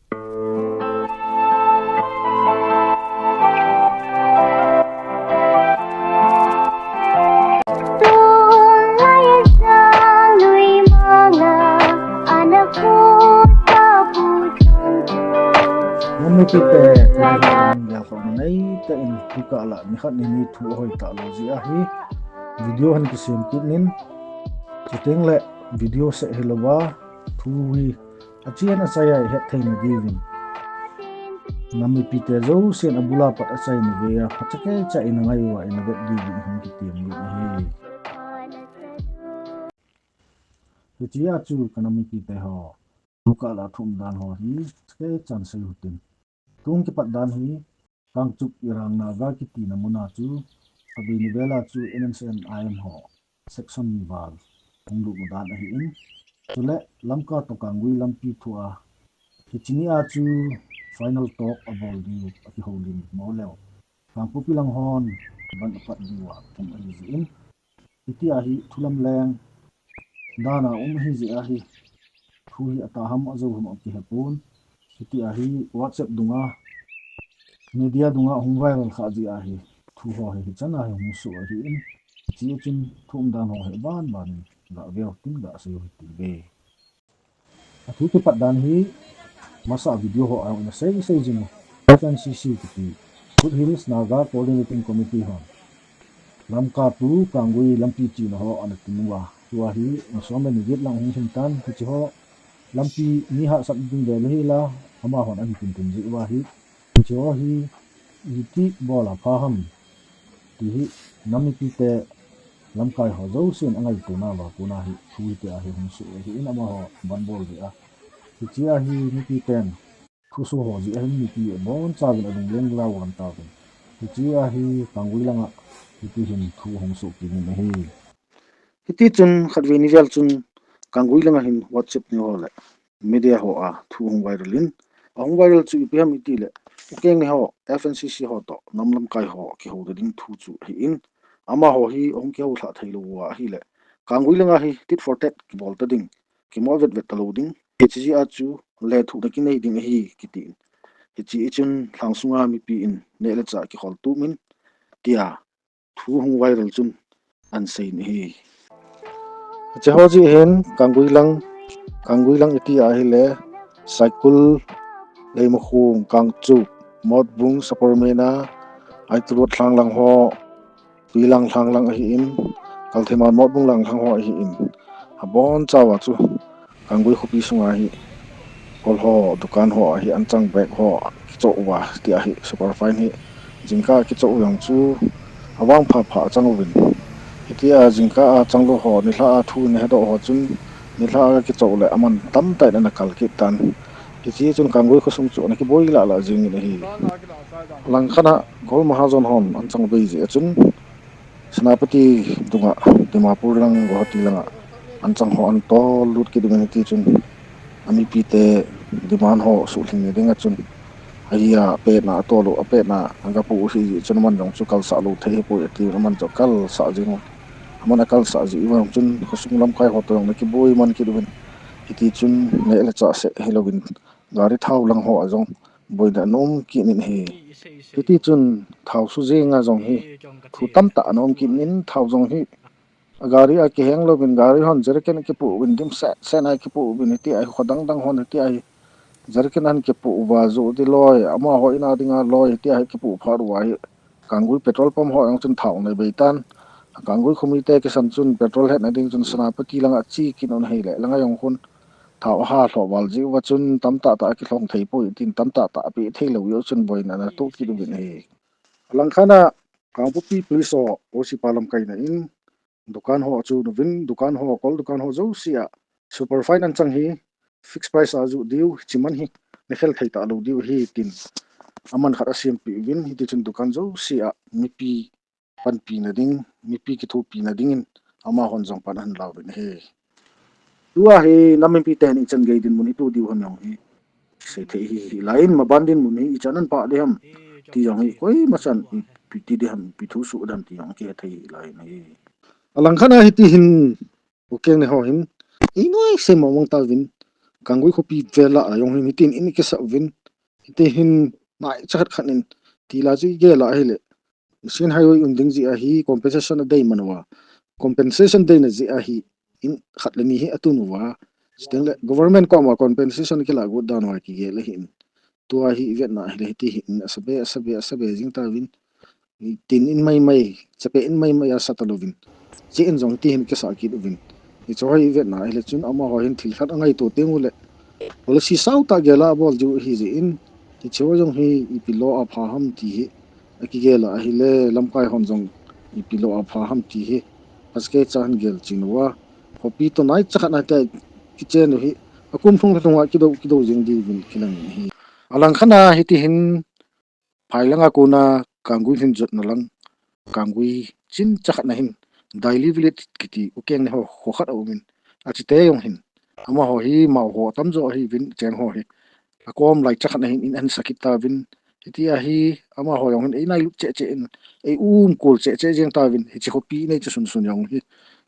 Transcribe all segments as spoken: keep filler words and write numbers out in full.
Namipite, jalkhom neitah in tukah la nikhat nini thu hoi talou jeh ahi. Video hin kisem kit nin, chuteng le video seh hilouva thu hi achen achai a ihet theina diuvin, nam mipite jousen abul a pat achaina geiya phatecha keicha ina ngai uva ina vet diuvin ihung kitem uvin ahi. Hichea chu ka nam mipite ho, tukah la thu umdan ho hi kei chan sei u hitin. Tun kipat dan hi Kangchup Irang Naga kitina muna chu, Kabini vela chu N S N I M ho section ni val hung lut dan ahin, chule Lamka to Kanggui lampi thua hiche nia chu final talk abol diu akihoulim mo leu, Kangpokpi lang hon ban apat diu a um ahi jeh in, hitia hi thu lamleng dan a um ahi jeh ahi, thu hi atah ham ajou ham akihepon, hitia hi WhatsApp dunga, media dunga hung viral kha jeh ahi, thu ho hi hichan a hi hung soh ahin, hiche chun thu umdan ho hi banban in gah veu tin gah sei u hite. Athu kipat dan hi, masa video ho a jong ina sei sei jing u, F N C C kiti, Foothills Naga Coordinating Committee hon Lamka to Kanggui lampi china ho ana tin uva, tua hi ni som le ni get lang hung hin tan, hiche ho lampi mi hahsat ding vel hila, amahon ahin tin tin jeh uva hi, hiche ho hi iti bol a pha ham ti hi nam mipite lamkai ho jousen angaito nauva kona hi thu hitia hi hung soh ahin, amaho ban bol jeh a, hichea hi mipiten thuso ho jeh ahin mipi abonchauvin alungleng lau uvin tauvin, hichea hi Kanggui langa hiti hin thu hung soh kit in ahi. Hiti chun khatvei ni vel chun Kanggui langa hin WhatsApp ni ho le media ho a thu hung viral in, ahung viral chu ipi ham itile, Ukeng ni ho, F N C C ho to nam lamkai ho kihou ding thu chu ahin, amaho hi ahung kihou lhah theilou uva ahile, Kanggui langa hi tit for tat kibol ta ding, kimo vet vet talou ding, hiche jeh a chu lethuhna kinei ding ahi kitin, hiche chun lhang sunga mipi in neh le chah kikhol tup in, tia thu hung viral chun ana sei in ahi. Hiche ho jeh hin Kanggui lang, Kanggui lang iti ahile, Saikul, Leimakhong, Kangchup, Motbung, Sapormeina, Aitulot lhang lang ho, Pilang lhang lang ahin, Kaltheiman Motbung lang lhang ho ahin, abonchauva chu Kanggui khopi sunga hi, kol ho, dukan ho a hi anchang bag ho kichoh uva, tia hi superfine hi jingkah kichoh u jong chu avangpha pha chang uvin. Hitia jingkah a changlou ho, nilhah a thu ana hedoh ho chun, nilhah a kichoh le aman tamtah in ana kal kit tan. Hiche chun Kanggui khosung chu ana kiboi lah lah jengin ahi. Langkhat a Gol Mahajon hon anchang bei jeh a chun, Senapati dunga, Dimapur lang, Guwahati langa anchang ho ana tol lut kit uvin, hiti chun amipite demand ho suhlhing na dinga chun, ahia petna atol u, apetna agapoh u hijeh chun aman jong chu kalsah lou thei hipoi atin, aman chu akalsah jeng u. Aman akalsah jeh uva chun khosung lamkai ho toh jong ana kiboi man kit uvin, hiti chun neh le chah seh hilouvin gari thao lang ho a jong boina ana um kit in ahi. Hiti chun thao su jenga jong hi thu tamtah ana um kit in, thao jong hi gari a kiheng louvin, gari hon jerrycan akipoh uvin, dimset set a akipoh uvin, hitia hi kho dang dang hon hitia hi jerrycan ahin kipoh uva, joh di loi, amaho in a dinga loi hitia hi kipoh phat uva hi, Kanggui petrol pump ho jong chun thao ana bei tan. Kanggui khomite kisan chun petrol hetna ding chun Senapati langa che kit un ahile, langa jong khun thao aha lhoh val jeh uva chun tamtah tah akilhong thei poi tin, tamtah tah apeh theilou jeh u chun boina ana toh kit uvin ahi. Alangkhat a Kangpokpi Police ho O C pa lamkaina in, dukan ho chu nuvin, dukan ho, kol dukan ho jouse a superfine anchang hi fixed price a joh diu, hiche man hi nakhel thei talou diu ahi tin, aman khat asempeh uvin, hiti chun dukan jouse a mipi panpina ding, mipi kithopina dingin amahon jong pan ahin la uvin ahi. Tua hi nam mipiten ichan gei dinmun ito diu ham jong hi sei thei hi, hilai in maban dinmun hi ichan ahin pah ding ham ti jong hi, koima chan ipi ti ding ham, ipi thu soh ding ham ti jong kihe thei hilai in ahi. Alangkhat a hiti hin Ukeng ni ho hin, inoi sei mong mong tauvin, Kanggui khopi vel a jong hin hitin in ikisah uvin, hiti hin nai chakhat khat in ti la chu igel a ahile, Shan Highway um ding jeh a hi compensation adei man uva, compensation deina jeh a hi in khat le ni hi atun uva, chuteng le government koma compensation kilah got dan uva kigel ahin. Tua hi ivetna ahile hiti hin asabe, asabe, asabe jing tauvin. Tin in maimai, chapeh in maimai asa talouvin. Che in jong hiti hin kisah kit uvin. Hiche ho hi ivetna ahile chun amaho hin thil khat angaito teng uleh policy sao tah gel a abol diu ahi jeh in, hiche ho jong hi ipi lo a pha ham ti hi akigel a ahile, lamkai hon jong ipi lo a pha ham ti hi paske cha hin gel chin uva, khopi toh nai chakhat nai te kichen u hi akum thum lhung a kidou, kidou jing diuvin kilang ahi. Alang khat a hiti hin phai langa kona Kanggui hin jotna lang, Kanggui chin chakhat na hin Daily Village kiti ukeng ne ho kho khat aumin, achite jong hin amaho hi mao ho tamjo ahiuvin, cheng ho hi akom lai chakhat na hin in ahin sa kit tauvin. Hitia hi amaho jong hin einailut cheh cheh in, eiumkol cheh cheh jeng tauvin, hiche khopi nei chu sunsun jong hi,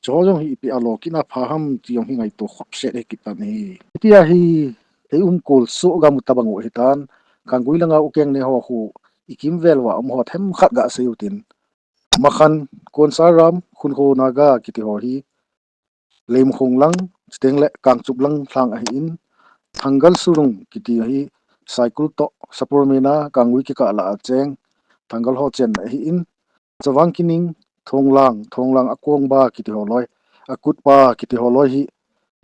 chuho jong hi ipi a lo kit na pha ham ti jong hi ngaito khopset ahi kit tan ahi. Hitia hi eiumkol soh gam u tabang u ahitan, Kanggui langa ukeng ne ho khu ikimvel uva umho themkhat gasei utin. Makhan, Konsaram, Khunkho Naga kiti ho hi Leimakhong lang, chuteng le Kangchup lang lhang ahin, Thangal Surung kiti hi Saikul toh Sapormeina Kanggui kikah lah a cheng Thangal ho chenna ahin, Chavang Kining, Thonglang, Thonglang Akongba kiti ho loi, Akutpa kiti ho loi hi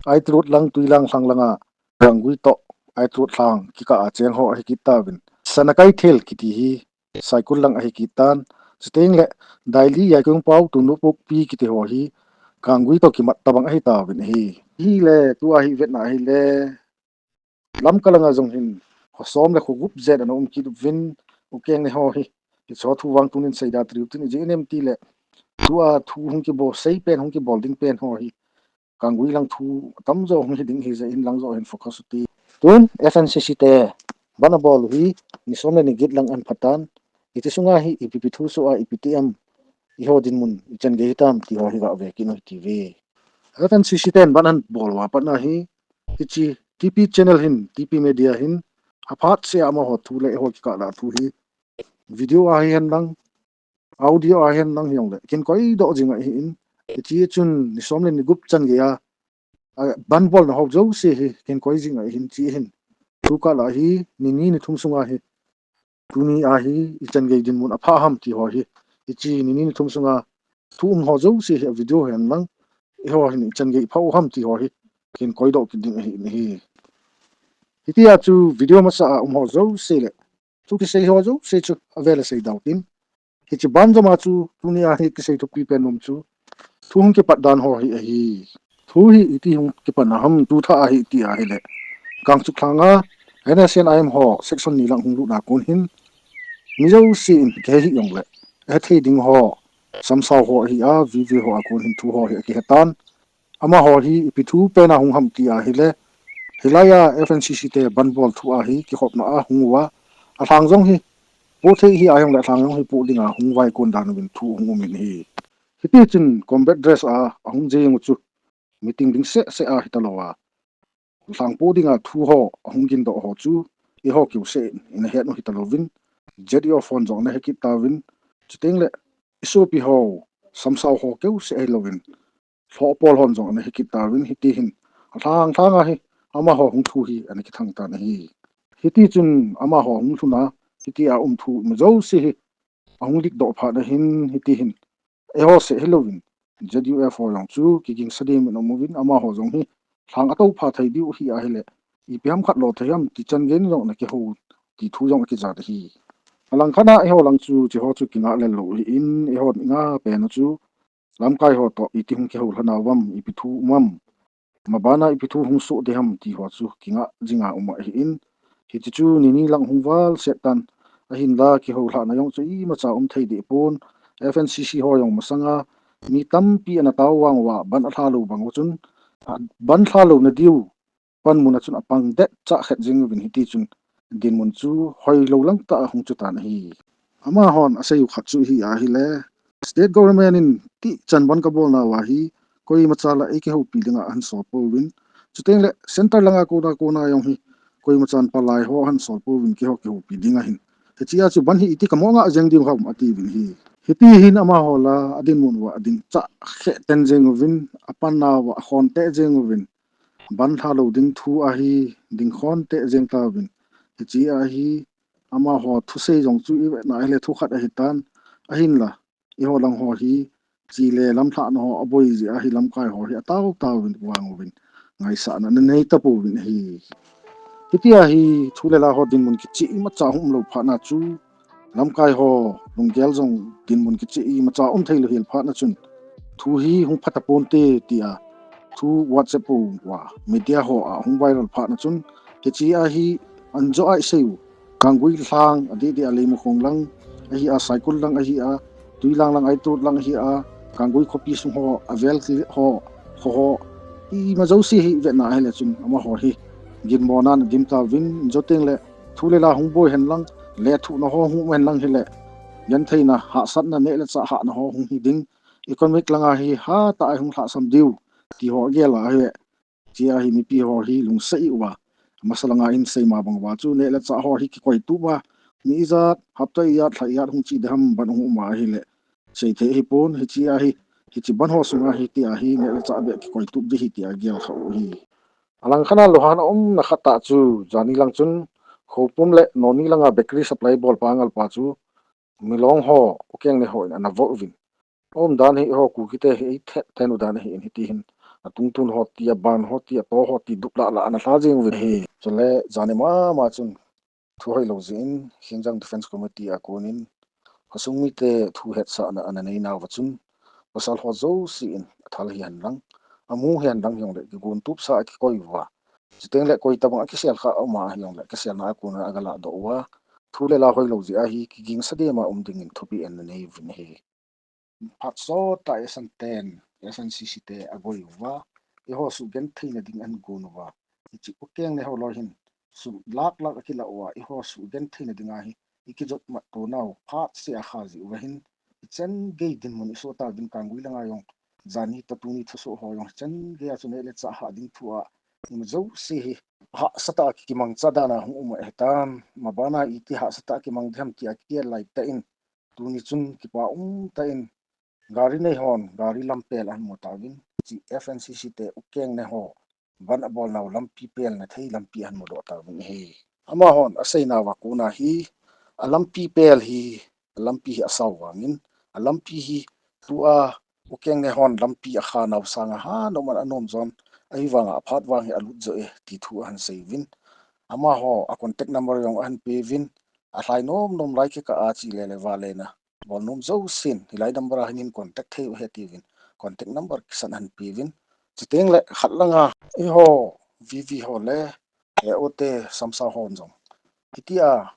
Aitrut lang, Tuilang lhang langa Kanggui toh Aitrut lhang kikah a cheng ho ahi kit tauvin. Sanakeithel kiti hi Saikul lang ahi kit tan, chuteng le Daily, Yaikungpao, Tunlupokpi kiti ho hi Kanggui toh kimat tabang ahi tauvin ahi. Hile tua hi vetna ahile Lamka langa jong hin kho som le kho gup jen ana um kit uvin, ukeng ne ho hi, hiche ho thu vang tunin seida triu tin ijeh inem tile tua thu hung kibol, sei pen hung kibol ding pen ho hi Kanggui lang thu tamjo hung hi ding ahi jeh in lang jo hin focus u ti. Tun F N C C te ban abol u hi ni som le ni get lang ahin phat tan, hiche sunga hi ipi ipi thu soh a ipi ti em, eiho dinmun ichan gei hitam ti ho hi gave kit u hite. F N C C ten ban ahin bol uva patna hi hiche T P channel hin, T P media hin aphat sea amaho thu le eiho kikah lah thu hi video a hihen lang, audio a hihen lang hijongle kin koidoh jing ahin, hiche chun ni som le ni gup chan gei a, a ban bolna ho jouse hi kin koi jing ahin, hiche hin thu kah lah hi ni ni ni thum sunga hi, tuni a hi ichan gei dinmun apha ham ti ho hi, hiche ni ni ni thum sunga thu um ho jouse hi a video hihen lang, eiho hin ichan gei pha u ham ti ho hi kin koidoh kit ding ahin ahi. Hitia chu video masa a um ho jouse le thu kisei ho jouse chu avel a seidau tin, hiche banjom a chu tuni a hi kisei thupi pen um chu thu hung kipat dan ho hi ahi. Thu hi iti hung kipat na ham tu thah a hi iti ahile, Kangchup lhanga N S C N I M ho section ni lang hung lutna kon hin mi jouse in kihe hih jongle, ahe thei ding ho, samsao ho ahi a, V V ho a kon hin thu ho hi akihe tan. Amaho hi ipi thu pen a hung ham ti ahile, hilai a F N C C te ban bol thu a hi kikhopna a hung uva, alhang jong hi poh thei hi a jongle alhang jong hi poh dinga hung vaikon dan uvin thu hung umin ahi. Hiti chun combat dress a ahung jeng u chu meeting ding seh seh a hitalouva, alhang poh dinga thu ho ahung gindoh ho chu eiho keu seh in ahet u hitalouvin, Z U F hon jong ana he kit tauvin, chuteng le isopi ho, samsao ho keu seh ahilouvin, lhohpol hon jong ana he kit tauvin, hiti hin alhang lhang a hi amaho hung thu hi ana kithang tan ahi. Hiti chun amaho hung lhun a, hiti a um thu ima jouse hi ahung leak doh phat na hin, hiti hin eiho seh hilouvin Z U F ho jong chu kigingsa dimin aum uvin, amaho jong hi lhang atoupha thei diu ahi ahile, ipi ham khat lo thei ham ti chan gei in jong ana kihou ti thu jong akijat ahi. Alangkhat a eiho lang chu hiche ho chu kingah lel lou ahin, eiho nga pen u chu lamkai ho toh iti hung kihou lhon a um am, ipi thu um am, mabana ipi thu hung soh ding ham ti ho chu kingah jinga um ahin, hiche chu ni ni lang hung val set tan, ahinla kihou lhahna jong chu imacha um thei deh pon, F N C C ho jong masanga mi tampi ana tao vang uva, ban alha lou bang u chun, a, ban lha louna diu panmun a chun apang det chah khet jing uvin, hiti chun dinmun chu hoilou lang tah a hung chu tan ahi. Amahon asei u khat chu hi ahile, state government in tihchan ban kabolna uva hi koimacha la eikihoupi dinga ahin sol pouvin, Chuteng le center langa kona kona jong hi koima chan palai ho ahin sol pouvin keiho kihoupi ding ahin. Hichea chu ban hi iti kamo nga jeng diu ham atiuvin ahi. Hiti hin amaho la adinmun uva ading chah khe ten jeng uvin, apan nauva akhon te jeng uvin, ban lha lou ding thu ahi, ding khon te jeng tauvin. Hichea hi amaho thusei jong chu ivet na hile thu khat ahitan, ahinla eiho lang ho hi chi le lam lhahna ho aboi jeh a hi lamkai ho hi atao tao uvin vang uvin ngaisahna ana nei tapouvin ahi. Hitia hi thu le la ho dinmun kicheh imacha hung um lou phat na chu lamkai ho lunggel jong dinmun kicheh imacha um thei lou hel phat na chun thu hi hung pha tapon te tia thu WhatsApp uva media ho a hung viral phat na chun hichea hi anjo a isei u Kanggui lhang, adeh deh a Leimakhong lang ahi a, Saikul lang ahi a, Tuilang lang, Aitut lang ahi a, Kanggui khopi sung ho, avel ho, kho ho, ima jouse hi vetna hile chun amaho hi ginmo nan adim tauvin, joteng le thu le la hung boi hen lang, lethuhna ho hung um hen lang hile, gentheina, hahsatna, neh le chah hahna ho hung hi ding, economic langa hi hatah a hung lhahsam diu ti ho agel a hile, Hichea hi mipi ho hi lungset uva, amasa langa hin seima bang uva chu neh le chah ho hi kikoi tup uva, ni ijat, hapta ijat, lha ijat hung che ding ham ban hung um a ahile, sei thei hipon, hichea hi, hiche ban ho sunga hi tia hi neh le chah beh kikoi tup ding ahi tia gel kha u ahi. Alang khat a luhan a umna khat a chu, jani lang chun, Khoupum le Noni langa bakery supply bolpa ngalpa chu, Milong ho, Ukeng ne ho in ana vo uvin. Aum dan hi ho Kuki te hi eithet ten u dan ahin hiti hin. Atungtun ho ti, aban ho ti, ato ho ti, dup lah lah ana lha jing uvin ahi. Chule jani mama chun thu hoilou jeh in, Khengjang Defence Committee a konin, khosung mite thu hetsahna ana nei nauva chun, pasal ho jouse in athal hihen lang, amu hihen lang hijongle, kigon tup sa a kikoi uva. Chuteng le koi tabang a kisel kha aum a hijongle, kiselna a kona aga lahdoh uva. Thu le la hoilou jeh a hi, kigingsa dema um dingin thupeh ana nei uvin ahi. Phat sot a S N ten, S N C C te agoi uva, eiho sugentheina ding ahin gon uva. Hiche Ukeng ne ho loi hin, sum lakh lakh akilah uva, eiho sugentheina dinga hi, ikijot mat to nau, phat se a kha jeh uva hin, hichan gei dinmun isoh tauvin Kanggui langa jong, jani toh tuni thusoh ho jong, hichan gei a chu neh le chah hah ding thu a, ima jouse hi, hahsatah a kikimangcha dan a hung um ahitan, mabana iti hahsatah a kimang ding ham tia kigel lai tah in, Tuni chun kipa um tah in, gari nei hon, gari lampel ahin mu tauvin, hiche F N C C te Ukeng ne ho, ban abol nau lampi pelna thei lampi ahin mudoh tauvin ahi. Amahon asei nauva kona hi, alampi pel hi, alampi hi asao vangin, alampi hi tua Ukeng ne hon lampi akha nau sanga ha, nom an anom jon, ahivanga aphat vang hi alut jo e, ti thu ahin sei uvin. Amaho, a contact number jong ahin pe uvin, alhai nom nom lai kikah a che le le vale na. Bol nom jousen, hilai number a hin hin contact thei u ahi tiuvin. Contact number kisan ahin pe uvin. Chuteng le khat langa, eiho, V V ho le, A O te, Samsa hon jong. Hitia,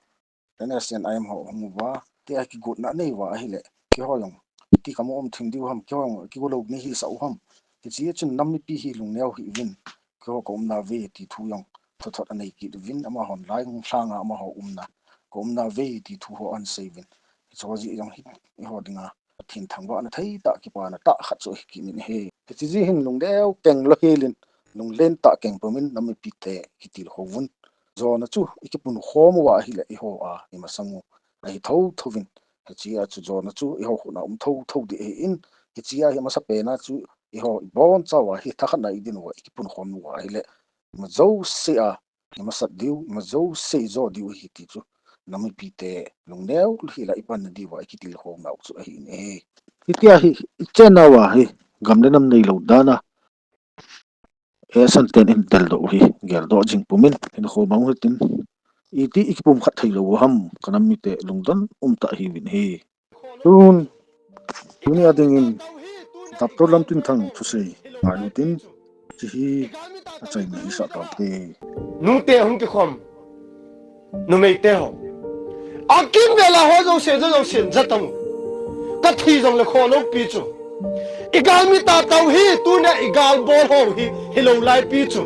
N S C N I M ho hung uva, tia kigotna nei uva ahile, keiho jong. Hiti kamu um thim diu ham, keiho jong, kigo lou ni hisah u ham. Hiche chun nam mipi hi lungneo hih uvin. Keiho ka umna ve ti thu jong. Thot thot anei kit uvin, amahon lai hung lhanga amaho umna. Ka umna ve ti thu ho ahin sei uvin. Hiche ho jeh jong hi, eiho dinga. Pathen thangvahna thei tah kipana tah khat chu ahi kit in ahi. Hiche jeh hin lungneo keng lou helin, lunglen tah keng pumin nam mipi te kitilkhou uvin. Jona chu ikipunkhom uva ahile eiho a imasang u ahi thotho uvin. Hichea chu jona chu eiho khut na um thotho ding ahin, hichea hi amasapen a chu eiho ibonchauva hi thakhat na idin uva ikipunkhom uva ahile, ima jouse a imasat diu, ima jouse ijo diu ahi ti chu, nam mipi te lungneo hila ipanna diuva ikitilkhou nau chu ahi in ahi. Hitia hi, ichen nauva hi, gam le nam neilou dan a, S N ten in deldoh u hi, geldoh jing pumin, hinkho mang u hitin, iti ikipumkhat theilou u ham, ka nam mite lungdon umtah hiuvin ahi. Tun, tuni a dingin, Doctor Lamtinthang thusei ngai utin, hiche hi achaina hisah taute. Nute hung kikhom, numeite ho, akimvel a ho jouse, jo jousen jatang u. Kathi jongle kholoupi chu. Igalmi tahtah u hi, tunia igalbol ho hi, hilou laipi chu.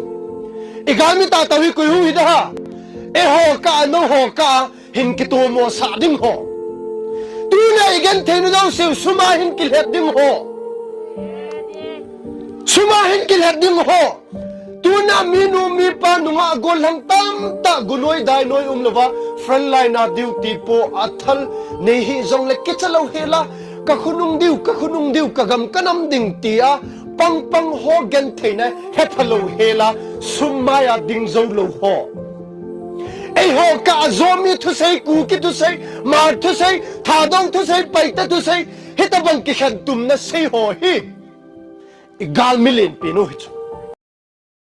Igalmi tahtah u hi koi hung hiding ham? Eiho kah a, nangho kah a, hin kitomosah ding ho. Tunia igenthei nau jouse u suma hin kilhet ding ho. Suma hin kilhet ding ho. Tuna minu mipa nungah gollhang tamtah gunoi dainoi umlouva, frontline a duty po a thal nei hih jongle kicha lou hela, ka khonung diu, ka khonung diu, ka gam ka nam ding tia pangpang ho gentheina hepha lou hela, sum maiya ding jou lou ho. Eiho kah a Zomi thusei, Kuki thusei, Hmar thusei, Thadou thusei, Paite thusei, hitobang kikhentumna sei ho hi i galmi lenpen u hichu.